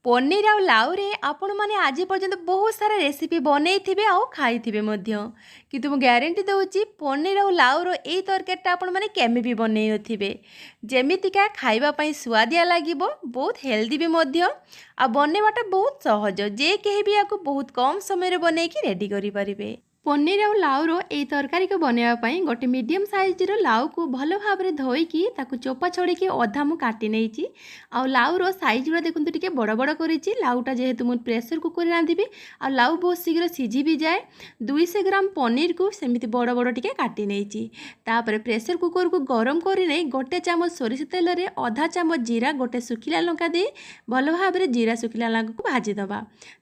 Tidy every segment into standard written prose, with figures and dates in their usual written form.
ପନିର ଆଉ ଲାଉରେ ଆପଣମାନେ ଆଜି ପର୍ଯ୍ୟନ୍ତ ବହୁତ ସାରା ରେସିପି ବନେଇଥିବେ ଆଉ ଖାଇଥିବେ ମଧ୍ୟ, କିନ୍ତୁ ମୁଁ ଗ୍ୟାରେଣ୍ଟି ଦେଉଛି, ପନିର ଆଉ ଲାଉର ଏଇ ତରକାରୀଟା ଆପଣମାନେ କେବେ ବି ବନେଇ ନଥିବେ। ଯେମିତିକା ଖାଇବା ପାଇଁ ସୁଆଦିଆ ଲାଗିବ, ବହୁତ ହେଲ୍ଦି ବି ମଧ୍ୟ, ଆଉ ବନେଇବାଟା ବହୁତ ସହଜ। ଯେ କେହି ବି ୟାକୁ ବହୁତ କମ୍ ସମୟରେ ବନେଇକି ରେଡ଼ି କରିପାରିବେ। ପନିର ଆଉ ଲାଉର ଏଇ ତରକାରୀକୁ ବନେଇବା ପାଇଁ ଗୋଟେ ମିଡ଼ିୟମ୍ ସାଇଜ୍ର ଲାଉକୁ ଭଲ ଭାବରେ ଧୋଇକି ତାକୁ ଚୋପା ଛଡ଼େଇକି ଅଧା ମୁଁ କାଟି ନେଇଛି। ଆଉ ଲାଉର ସାଇଜ୍ ଗୁଡ଼ା ଦେଖନ୍ତୁ, ଟିକେ ବଡ଼ ବଡ଼ କରିଛି। ଲାଉଟା ଯେହେତୁ ମୁଁ ପ୍ରେସର କୁକରରେ ରାନ୍ଧିବି, ଆଉ ଲାଉ ବହୁତ ଶୀଘ୍ର ସିଝି ବି ଯାଏ। 200 ଗ୍ରାମ ପନିରକୁ ସେମିତି ବଡ଼ ବଡ଼ ଟିକେ କାଟି ନେଇଛି। ତାପରେ ପ୍ରେସର କୁକରକୁ ଗରମ କରି ନେଇ ଗୋଟେ ଚାମଚ ସୋରିଷ ତେଲରେ ଅଧା ଚାମଚ ଜିରା, ଗୋଟେ ଶୁଖିଲା ଲଙ୍କା ଦେଇ ଭଲ ଭାବରେ ଜିରା ଶୁଖିଲା ଲଙ୍କାକୁ ଭାଜିଦେବା।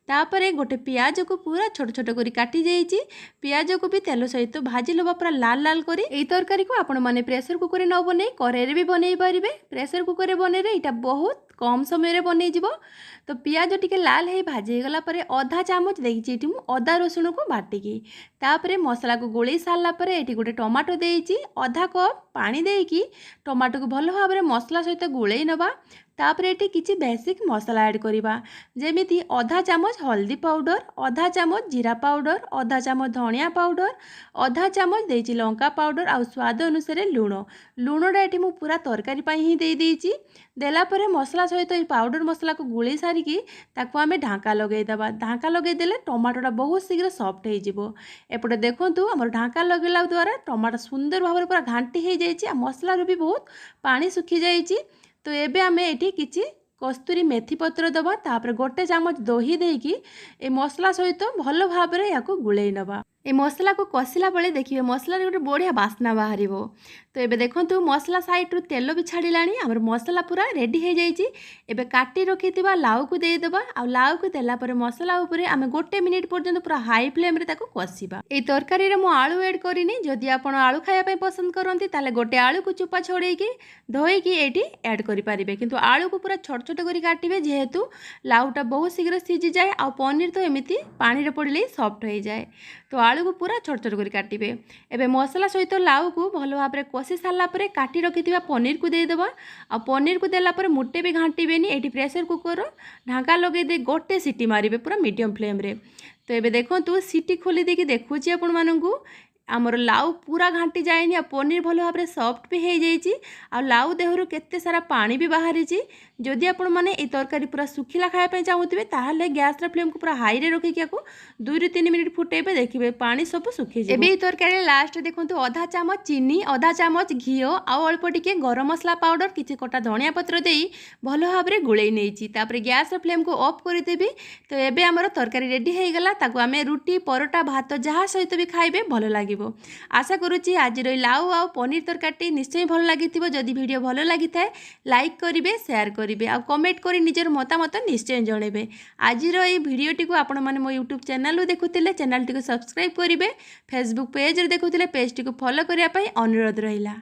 ତାପରେ ଗୋଟେ ପିଆଜକୁ ପୁରା ଛୋଟ ଛୋଟ କରି କାଟି ଦେଇଛି। ପିଆଜକୁ ବି ତେଲ ସହିତ ଭାଜି ନେବା ପୁରା ଲାଲ ଲାଲ କରି। ଏଇ ତରକାରୀକୁ ଆପଣମାନେ ପ୍ରେସର କୁକରରେ ନ ବନେଇ କରେଇରେ ବି ବନେଇ ପାରିବେ। ପ୍ରେସର କୁକରରେ ବନେଇଲେ ଏଇଟା ବହୁତ କମ୍ ସମୟରେ ବନେଇଯିବ। ତ ପିଆଜ ଟିକେ ଲାଲ ହେଇ ଭାଜି ହେଇଗଲା ପରେ ଅଧା ଚାମଚ ଦେଇଛି ଏଠି ମୁଁ ଅଦା ରସୁଣକୁ ବାଟିକି। ତାପରେ ମସଲାକୁ ଗୋଳେଇ ସାରିଲା ପରେ ଏଠି ଗୋଟେ ଟମାଟୋ ଦେଇଛି। ଅଧା କପ୍ ପାଣି ଦେଇକି ଟମାଟୋକୁ ଭଲ ଭାବରେ ମସଲା ସହିତ ଗୋଳେଇ ନେବା। ତାପରେ ଏଠି କିଛି ବେସିକ୍ ମସଲା ଆଡ଼୍ କରିବା, ଯେମିତି ଅଧା ଚାମଚ ହଳଦୀ ପାଉଡ଼ର, ଅଧା ଚାମଚ ଜିରା ପାଉଡ଼ର, ଅଧା ଚାମଚ ଧନିଆ ପାଉଡ଼ର, ଅଧା ଚାମଚ ଦେଇଛି ଲଙ୍କା ପାଉଡ଼ର, ଆଉ ସ୍ୱାଦ ଅନୁସାରେ ଲୁଣ। ଲୁଣଟା ଏଠି ମୁଁ ପୁରା ତରକାରୀ ପାଇଁ ହିଁ ଦେଇଦେଇଛି। ଦେଲା ପରେ ମସଲା ସହିତ ଏଇ ପାଉଡ଼ର ମସଲାକୁ ଗୋଳେଇ ସାରିକି ତାକୁ ଆମେ ଢାଙ୍କା ଲଗାଇଦେବା। ଢାଙ୍କା ଲଗାଇଦେଲେ ଟମାଟୋଟା ବହୁତ ଶୀଘ୍ର ସଫ୍ଟ ହେଇଯିବ। ଏପଟେ ଦେଖନ୍ତୁ, ଆମର ଢାଙ୍କା ଲଗାଇଲା ଦ୍ୱାରା ଟମାଟୋ ସୁନ୍ଦର ଭାବରେ ପୁରା ଘାଣ୍ଟି ହେଇଯାଇଛି, ଆଉ ମସଲାରୁ ବି ବହୁତ ପାଣି ଶୁଖିଯାଇଛି। ତ ଏବେ ଆମେ ଏଠି କିଛି କସ୍ତୁରୀ ମେଥି ପତ୍ର ଦେବା। ତାପରେ ଗୋଟେ ଚାମଚ ଦହି ଦେଇକି ଏ ମସଲା ସହିତ ଭଲ ଭାବରେ ୟାକୁ ଗୋଳେଇ ନେବା। ଏ ମସଲାକୁ କଷିଲା ବେଳେ ଦେଖିବେ, ମସଲାରେ ଗୋଟେ ବଢ଼ିଆ ବାସ୍ନା ବାହାରିବ। ତ ଏବେ ଦେଖନ୍ତୁ, ମସଲା ସାଇଡ଼ରୁ ତେଲ ବି ଛାଡ଼ିଲାଣି। ଆମର ମସଲା ପୁରା ରେଡ଼ି ହେଇଯାଇଛି। ଏବେ କାଟି ରଖିଥିବା ଲାଉକୁ ଦେଇଦେବା, ଆଉ ଲାଉକୁ ଦେଲା ପରେ ମସଲା ଉପରେ ଆମେ ଗୋଟେ ମିନିଟ୍ ପର୍ଯ୍ୟନ୍ତ ପୁରା ହାଇ ଫ୍ଲେମ୍ରେ ତାକୁ କଷିବା। ଏଇ ତରକାରୀରେ ମୁଁ ଆଳୁ ଏଡ଼୍ କରିନି। ଯଦି ଆପଣ ଆଳୁ ଖାଇବା ପାଇଁ ପସନ୍ଦ କରନ୍ତି, ତାହେଲେ ଗୋଟେ ଆଳୁକୁ ଚୋପା ଛଡ଼େଇକି ଧୋଇକି ଏଇଠି ଆଡ଼୍ କରିପାରିବେ। କିନ୍ତୁ ଆଳୁକୁ ପୁରା ଛୋଟ ଛୋଟ କରି କାଟିବେ, ଯେହେତୁ ଲାଉଟା ବହୁତ ଶୀଘ୍ର ସିଝିଯାଏ, ଆଉ ପନିର ତ ଏମିତି ପାଣିରେ ପଡ଼ିଲେ ସଫ୍ଟ ହେଇଯାଏ। ତ ଆଳୁକୁ ପୁରା ଛୋଟ ଛୋଟ କରି କାଟିବେ। ଏବେ ମସଲା ସହିତ ଲାଉକୁ ଭଲ ଭାବରେ କଷି ସାରିଲା ପରେ କାଟି ରଖିଥିବା ପନିରକୁ ଦେଇଦେବା, ଆଉ ପନିରକୁ ଦେଲା ପରେ ମୋଟେ ବି ଘାଣ୍ଟିବେନି। ଏଇଠି ପ୍ରେସର କୁକର ଢାଙ୍କା ଲଗାଇ ଦେଇ ଗୋଟେ ସିଟି ମାରିବେ ପୁରା ମିଡ଼ିୟମ୍ ଫ୍ଲେମ୍ରେ। ତ ଏବେ ଦେଖନ୍ତୁ, ସିଟି ଖୋଲି ଦେଇକି ଦେଖୁଛି ଆପଣମାନଙ୍କୁ। ଆମର ଲାଉ ପୁରା ଘାଣ୍ଟି ଯାଇନି, ଆଉ ପନିର ଭଲ ଭାବରେ ସଫ୍ଟ ବି ହେଇଯାଇଛି, ଆଉ ଲାଉ ଦେହରୁ କେତେ ସାରା ପାଣି ବି ବାହାରିଛି। ଯଦି ଆପଣମାନେ ଏଇ ତରକାରୀ ପୁରା ଶୁଖିଲା ଖାଇବା ପାଇଁ ଚାହୁଁଥିବେ, ତାହେଲେ ଗ୍ୟାସ୍ର ଫ୍ଲେମ୍କୁ ପୁରା ହାଇରେ ରଖିକି ୟାକୁ 2ରୁ 3 ମିନିଟ୍ ଫୁଟେଇବେ। ଦେଖିବେ, ପାଣି ସବୁ ଶୁଖିଯିବ। ଏବେ ଏଇ ତରକାରୀରେ ଲାଷ୍ଟ ଦେଖନ୍ତୁ, ଅଧା ଚାମଚ ଚିନି, ଅଧା ଚାମଚ ଘିଅ, ଆଉ ଅଳ୍ପ ଟିକେ ଗରମ ମସଲା ପାଉଡ଼ର, କିଛି କଟା ଧନିଆ ପତ୍ର ଦେଇ ଭଲ ଭାବରେ ଗୋଳେଇ ନେଇଛି। ତାପରେ ଗ୍ୟାସ୍ର ଫ୍ଲେମ୍କୁ ଅଫ୍ କରିଦେବି। ତ ଏବେ ଆମର ତରକାରୀ ରେଡ଼ି ହେଇଗଲା। ତାକୁ ଆମେ ରୁଟି, ପରଟା, ଭାତ ଯାହା ସହିତ ବି ଖାଇବେ ଭଲ ଲାଗିବ। ଆଶା କରୁଛି ଆଜିର ଏଇ ଲାଉ ଆଉ ପନିର ତରକାରୀଟି ନିଶ୍ଚୟ ଭଲ ଲାଗିଥିବ। ଯଦି ଭିଡ଼ିଓ ଭଲ ଲାଗିଥାଏ, ଲାଇକ୍ କରିବେ, ସେୟାର କରିବେ, ଆଉ କମେଣ୍ଟ କରି ନିଜର ମତାମତ ନିଶ୍ଚୟ ଜଣାଇବେ। ଆଜିର ଏଇ ଭିଡ଼ିଓଟିକୁ ଆପଣମାନେ ମୋ ୟୁଟ୍ୟୁବ୍ ଚ୍ୟାନେଲରୁ ଦେଖୁଥିଲେ ଚ୍ୟାନେଲଟିକୁ ସବସ୍କ୍ରାଇବ୍ କରିବେ। ଫେସବୁକ୍ ପେଜ୍ରେ ଦେଖୁଥିଲେ ପେଜ୍ଟିକୁ ଫଲୋ କରିବା ପାଇଁ ଅନୁରୋଧ ରହିଲା।